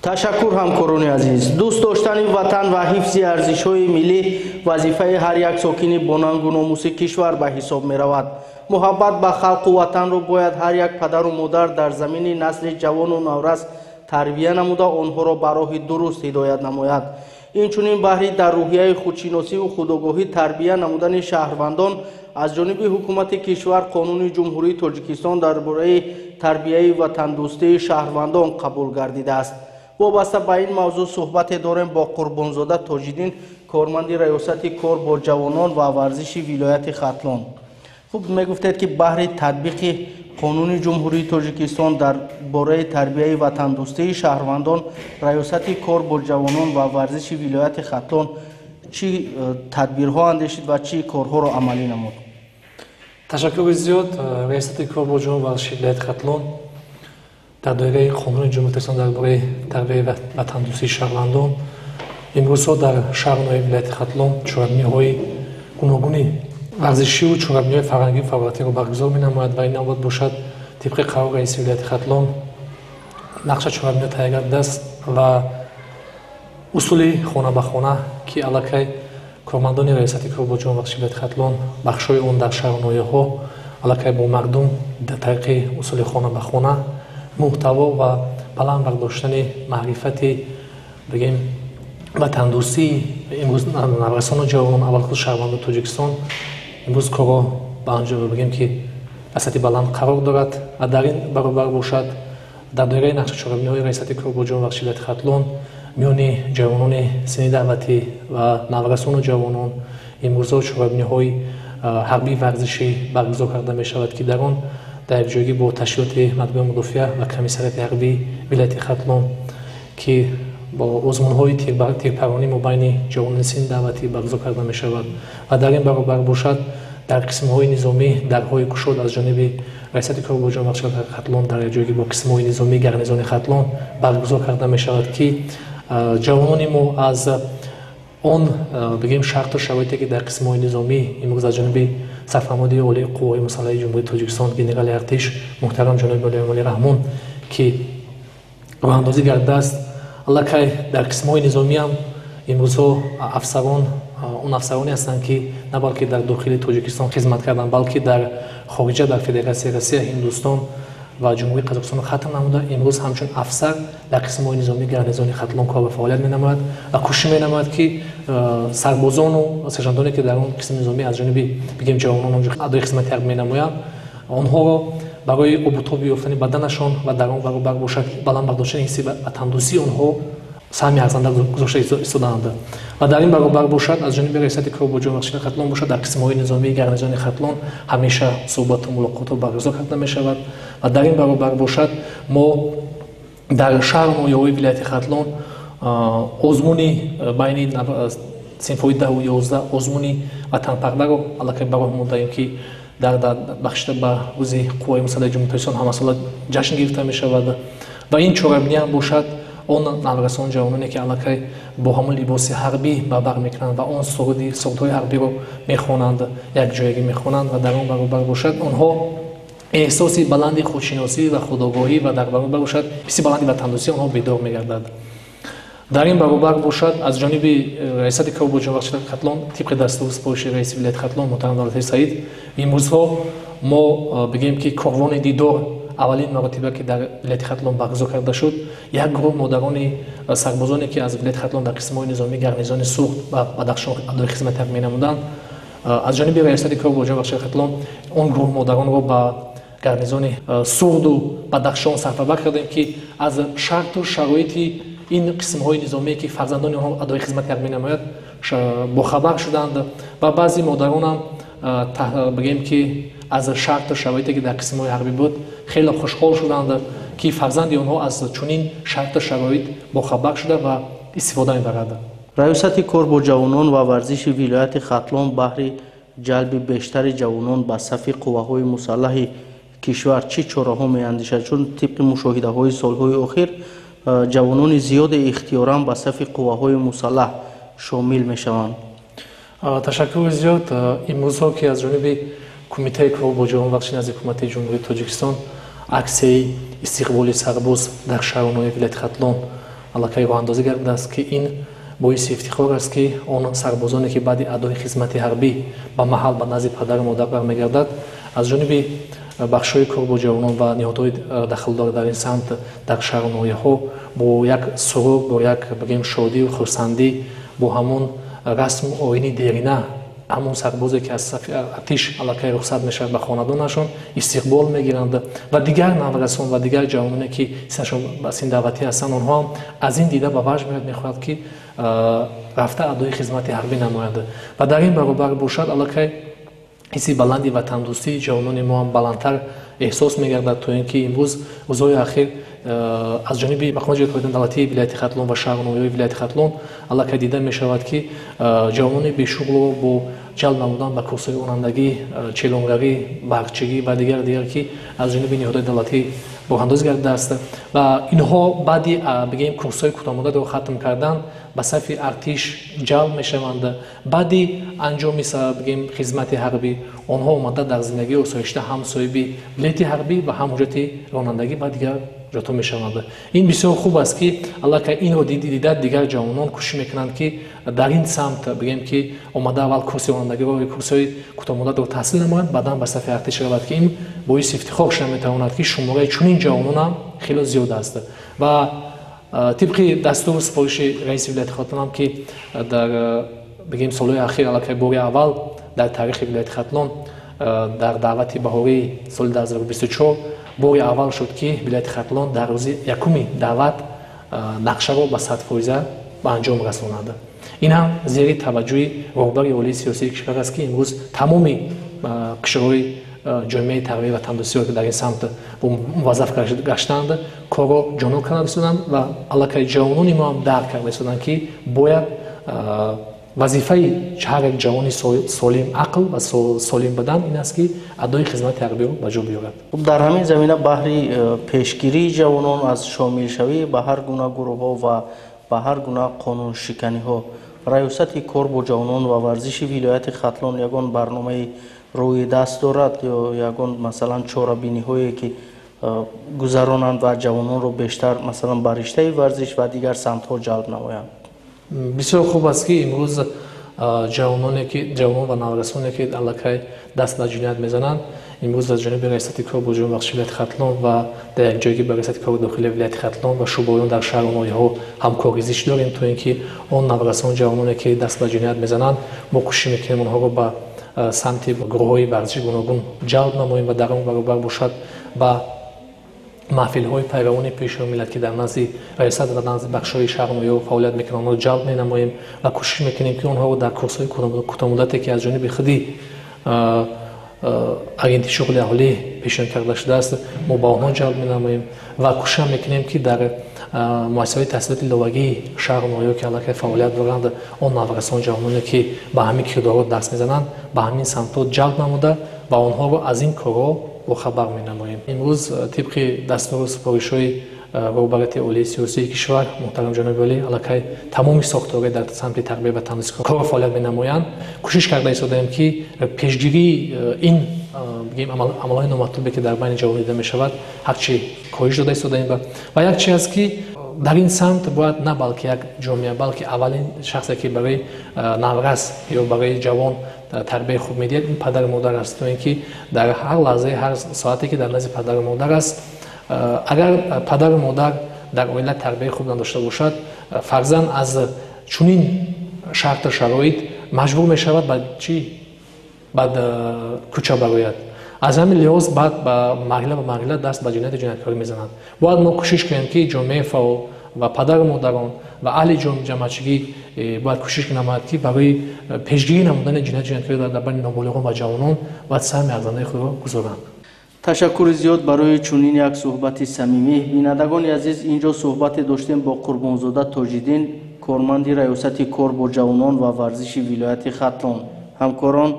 Ташаккур, ҳамкорони азиз. Дӯст доштани ватан ва ҳифзи арзишҳои миллӣ вазифаи ҳар як сокини бонангу номуси кишвар ба ҳисоб меравад. Муҳаббат ба халқу ватанро бояд ҳар як падару модар дар замини насли ҷавону наврас тарбия намуда, онҳоро ба роҳи дуруст ҳидоят намояд. Инчунин баҳри дар рӯҳияи худшиносиву худогоҳӣ тарбия намудани шаҳрвандон аз ҷониби ҳукумати кишвар Қонуни Ҷумҳурии Тоҷикистон дар бораи тарбияи ватандӯстии шаҳрвандон қабул гардидааст. Вобаста ба ин мавзӯъ суҳбате дорем бо Қурбонзода Тоҷиддин, корманди Раёсати кор бо ҷавонон ва варзиши вилояти Хатлон. Хуб, мегуфтед, ки баҳри татбиқи Қонуни Ҷумҳурии Тоҷикистон дар бораи тарбияи ватандӯстии шаҳрвандон Раёсати кор бо ҷавонон ва варзиши вилояти Хатлон чӣ тадбирҳо андешид ва чӣ корҳоро амалӣ намуд? Ташаккури зиёд. Раёсати кор бо ҷавонон ва варзиши вилояти Хатлон дар доираи Қонуни Ҷумҳурии Тоҷикистон дар бораи тарбияи ватандӯстии шаҳрвандон имрӯзҳо дар шаҳру ноҳияи вилояти Хатлон чорабиниҳои гуногуни варзишиву чорабиниҳои фарҳангию фароғатиро баргузор менамояд ва ин навбат бошад, тибқи қарори раиси вилояти Хатлон нақша чорабиниҳо таҳия гардидааст ва усули хона ба хона, ки аллакай кормандони Раёсати кор бо ҷавонон ва варзиши вилояти Хатлон, бахшҳои он дар шаҳру ноҳияҳо аллакай бо мардум дар тариқи усули хона ба хона муҳтаво ва баланд бардоштани маърифати, бигем, ватандӯстии имрӯз наврасону ҷавонон, аввалхусус шаҳрвандони Тоҷикистон имрӯз корро ба анҷом, бигем, ки ба сатҳи баланд қарор дорад. Ва дар ин баробар бошад, дар доираи нақша чорабиниҳои Раёсати кор бо ҷавонон ва варзиши вилояти Хатлон миёни ҷавонони синни даъватӣ ва наврасону ҷавонон имрӯзҳо чорабиниҳои ҳарбии варзишӣ баргузор карда мешавад, ки дар он дар якҷоягӣ бо ташкилоти матбуоти мудофиа ва комиссариати ҳарбии вилояти Хатлон, ки бо озмунҳои тирпаронӣ мобайни ҷавонони синни даъватӣ баргузор карда мешавад. Ва дар ин баробар бошад, дар қисмҳои низомӣ дарҳои кушод аз ҷониби Раёсати кор бо ҷавонон ва варзиши Хатлон дар якҷоягӣ бо қисмҳои низомии гарнизони Хатлон баргузор карда мешавад, ки ҷавонони мо аз он, бигем, шарту шароите, ки дар қисмҳои низомӣ имрӯз аз ҷониби сарфармондеҳи олии қувваҳои мусаллаҳи Ҷумҳурии Тоҷикистон, генерали артиш муҳтарам ҷаноби олии Эмомалӣ Раҳмон, ки роҳандозӣ гардидааст, аллакай дар қисмҳои низомиам имрӯзҳо афсарон он афсароне ҳастанд, ки на балки дар дохили Тоҷикистон хизмат карданд, балки дар хориҷа, дар Федератсияи Россия, Ҳиндустон ва Ҷумҳурии Қазоқистонро хатм намуда, имрӯз ҳамчун афсар дар қисмҳои низомии гарнизони Хатлон кор ва фаъолият менамояд ва кӯшиш менамояд, ки сарбозону сержантоне, ки дар он қисми низомӣ аз ҷониби, бигем, ҷавонон онҷо адои хизмати ҳарбӣ менамоянд, онҳоро барои обутоби ёфтани баданашон ва дар он баробар бошад, баланд бардоштани ҳисси ватандӯстии онҳо саҳми арзанда гузошта истодаанд. Ва дар ин баробар бошад, аз ҷониби Раёсати кор бо ҷавонон ва варзиши Хатлон бошад, дар қисмҳои низомии гарнизони Хатлон ҳамеша суҳбату мулоқотҳо баргузор карда мешавад. Ва дар ин баробар бошад, мо дар шаҳру ноҳияҳои вилояти Хатлон озмуни байни синфҳои 10-у 11, озмуни ватанпарварро аллакай ба роҳ мондаем, ки дар бахшида ба Рӯзи Қувваҳои Мусаллаҳи Ҷумҳурии Тоҷикистон ҳамасола ҷашн гирифта мешавад. Ва ин чорабиниам бошад, он наврасон ҷавононе, ки аллакай бо ҳамон либоси ҳарбӣ ба бар мекунанд ва он сурудҳои ҳарбиро мехонанд, якҷоягӣ мехонанд ва дар он баробар бошад, онҳо эҳсоси баланди худшиносӣ ва худогоҳӣ ва дар баробар бошад, ҳисси баланди ватандӯстии онҳо бедор мегардад. Дар ин баробар бошад, аз ҷониби Раёсати кор бо ҷавонон ва варзиши Хатлон тибқи дастуру супориши раиси вилояти Хатлон муҳтарам Давлатали Саид имрӯзҳо мо, бигем, ки корвони дидор аввалин маротиба, ки дар вилояти Хатлон баргузор карда шуд, як гурӯҳ модарони сарбозоне, ки аз вилояти Хатлон дар қисмҳои низомии гарнизони Суғд ва Бадахшон адои хизмати ҳарбӣ менамуданд, аз ҷониби Раёсати кор бо ҷавонон ва варзиши Хатлон он гурӯҳ модаронро ба гарнизони Суғду Бадахшон сафарбар кардем, ки аз шарту шароити ин қисмҳои низомие, ки фарзандони онҳо адои хизмати ҳарбӣ менамояд, бохабар шуданд. Ва баъзе модаронам, бигем, ки аз шарту шароите, ки дар қисмҳои ҳарбӣ буд, хеле хушҳол шуданд, ки фарзанди онҳо аз чунин шарту шароит бохабар шуда ва истифода мебарад. Раёсати кор бо ҷавонон ва варзиши вилояти Хатлон баҳри ҷалби бештари ҷавонон ба сафи қувваҳои мусаллаҳи кишвар чӣ чораҳо меандешад? Чун тибқи мушоҳидаҳои солҳои охир ҷавонони зиёде ихтиёран ба сафи қувваҳои мусаллаҳ шомил мешаванд. Ташаккури зиёд. Имрӯзҳо, ки аз ҷониби Кумитаи кор бо ҷавонон ва варзиши назди Ҳукумати Ҷумҳурии Тоҷикистон аксияи истиқболи сарбоз дар шаҳру ноҳияи вилояти Хатлон аллакай роҳандозӣ гардидааст, ки ин боиси ифтихор аст, ки он сарбозоне, ки баъди адои хизмати ҳарбӣ ба маҳал ба назди падару модар бармегардад, аз ҷониби бахшҳои кор бо ҷавонон ва ниҳодҳои дахлдор дар ин самт дар шаҳру ноҳияҳо бо як сурур, бо як бигем шодию хурсандӣ, бо ҳамон расму оини дерина ҳамон сарбозе, ки аз сафи артиш аллакай рухсат мешавад, ба хонадонашон истиқбол мегиранд ва дигар наврасон ва дигар ҷавононе, ки синашон ба син даъватӣ ҳастанд, онҳо ҳам аз ин дида ба ваҷд меояд, мехоҳад, ки рафта адои хизмати ҳарбӣ намояд. Ва дар ин баробар бошад, аллакай ҳисси баланди ватандӯстии ҷавонони мо ҳам баландтар эҳсос мегардад, то ин ки имрӯз рӯзҳои ахир аз ҷониби мақомоти ҷойкардани давлатии вилояти Хатлон ва шаҳру ноҳияҳои вилояти Хатлон аллакай дида мешавад, ки ҷавонони бешуғлро бо ҷалб намудан ба курсҳои ронандагӣ, челонгарӣ, барқчигӣ ва дигар, ки аз ҷониби ниҳодҳои давлатӣ роҳандозӣ гардидааст, ва инҳо баъди бигем курсҳои кӯтоҳмуддатро хатм кардан ба сафи артиш ҷалб мешаванд. Баъди анҷоми бигем хизмати ҳарбӣ онҳо омада дар зиндагии осоишта ҳам соҳиби билети ҳарбӣ ва ҳам ҳуҷҷати ронандагӣ ва дигар ҳуҷҷатҳо мешаванд. Ин бисёр хуб аст, ки аллакай инро дида дигар ҷавонон кӯшиш мекунанд, ки дар ин самт бигем ки омада аввал курси ронандагиро ё курсҳои кӯтоҳмуддатро таҳсил намоянд, баъдан ба сафи артиш равад, ки ин боиси ифтихор шуда метавонад, ки шумораи чунин ҷавонон ҳам хело зиёд аст. Ва тибқи дастуру супориши раиси вилояти Хатлонам, ки дар бигем солҳои ахир аллакай бори аввал дар таърихи вилояти Хатлон дар даъвати баҳории соли 2024 бори аввал шуд, ки вилояти Хатлон дар рӯзи якуми даъват нақшаро ба 100% ба анҷом расонад. Ин ҳам зери таваҷҷӯҳи роҳбари олии сиёсии кишвар аст, ки имрӯз тамоми қишрҳои ҷомеаи тарбияи ватандӯстиро, ки дар ин самт муваззаф гаштаанд, корро ҷонон карда истоданд ва аллакай ҷавонони мо ҳам дарк карда истоданд, ки бояд вазифаи ҳар як ҷавони солим ақл ва солим бадан ин аст, ки адои хизмати ҳарбиро ба ҷо биёрад. Дар ҳамин замина баҳри пешгирии ҷавонон аз шомилшавӣ ба ҳар гуна гурӯҳҳо ва ба ҳар гуна қонуншиканиҳо раёсати кор бо ҷавонон ва варзиши вилояти Хатлон ягон барномаи рӯи даст дорад ё ягон масалан чорабиниҳое, ки гузаронанд ва ҷавононро бештар масалан ба риштаи варзиш ва дигар самтҳо ҷалб намоянд? Бисёр хуб аст, ки имрӯз ҷавононе, ки ҷавонон ва наврасоне, ки аллакай даст ба ҷиноят мезананд, имрӯз аз ҷониби раёсати кор бо ҷавонон варзиши вилояти Хатлон ва дар якҷоягӣ ба раёсати кори дохилии вилояти Хатлон ва шӯъбаҳои он дар шаҳру ноҳияҳо ҳамкорӣ зич дорем, то ин ки он наврасон ҷавононе, ки даст ба ҷиноят мезананд, мо кӯшиш мекунем онҳоро ба самти гурӯҳҳои варзиши гуногун ҷалб намоем ва дар он баробар бошад ба маҳфилҳои пайравони Пешвои миллат, ки дар назди раёсат ва назди бахшҳои шаҳру ноҳияҳо фаъолият мекунанд, онҳоро ҷалб менамоем ва кӯшиш мекунем, ки онҳоро дар курсҳои кӯтоҳмуддате, ки аз ҷониби худи агентии шуғли аҳолӣ пешниҳод карда шудааст, мо ба онҳо ҷалб менамоем ва кӯшиш мекунем, ки дар муассисаҳои таҳсилоти иловагии шаҳру ноҳияҳо, ки аллакай фаъолият доранд, он наврасон ҷавононе, ки ба ҳамин кирдорҳо даст мезананд, ба ҳамин самтҳо ҷалб намуда ва онҳоро аз ин корҳо бохабар менамоем. Имрӯз тибқи дастуру супоришҳои роҳбарияти олии сиёсии кишвар муҳтарам ҷаноби олӣ аллакай тамоми сохторҳои дар самти тарбия ва тандурустӣ кору фаъолият менамоянд. Кӯшиш карда истодаем, ки пешгирии ин бигем амалҳои номатлубе, ки дар байни ҷавонон дида мешавад, ҳарчи коҳиш дода истодаем. Ва як чи аст, ки дар ин самт бояд на балки як ҷомеа, балки аввалин шахсе, ки барои наврас ё барои ҷавон тарбияи хуб медиҳад, ин падару модар аст, то ин ки дар ҳар лаҳзаи ҳар соате, ки дар назди падару модар аст, агар падару модар дар оила тарбияи хуб надошта бошад, фарзанд аз чунин шарту шароит маҷбур мешавад ба чӣ ба кӯча барояд. Аз ҳамин лиҳоз баъд ба марҳила ба марҳила даст ба ҷинояти ҷинояткорӣ мезанад. Бояд мо кӯшиш кунем, ки ҷомеаи фаъол ва падару модарон ва аҳли ҷамоатчигӣ бояд кӯшиш намояд, ки барои пешгирӣ намудани ҷинояти ҷинояткорӣ дар байни ноболиғон ва ҷавонон бояд саҳми арзандаи худро гузоранд. Ташаккури зиёд барои чунин як суҳбати самимӣ. Бинандагони азиз, инҷо суҳбате доштем бо Қурбонзода Тоҷиддин, корманди раёсати кор бо ҷавонон ва варзиши вилояти Хатлон. Ҳамкорон.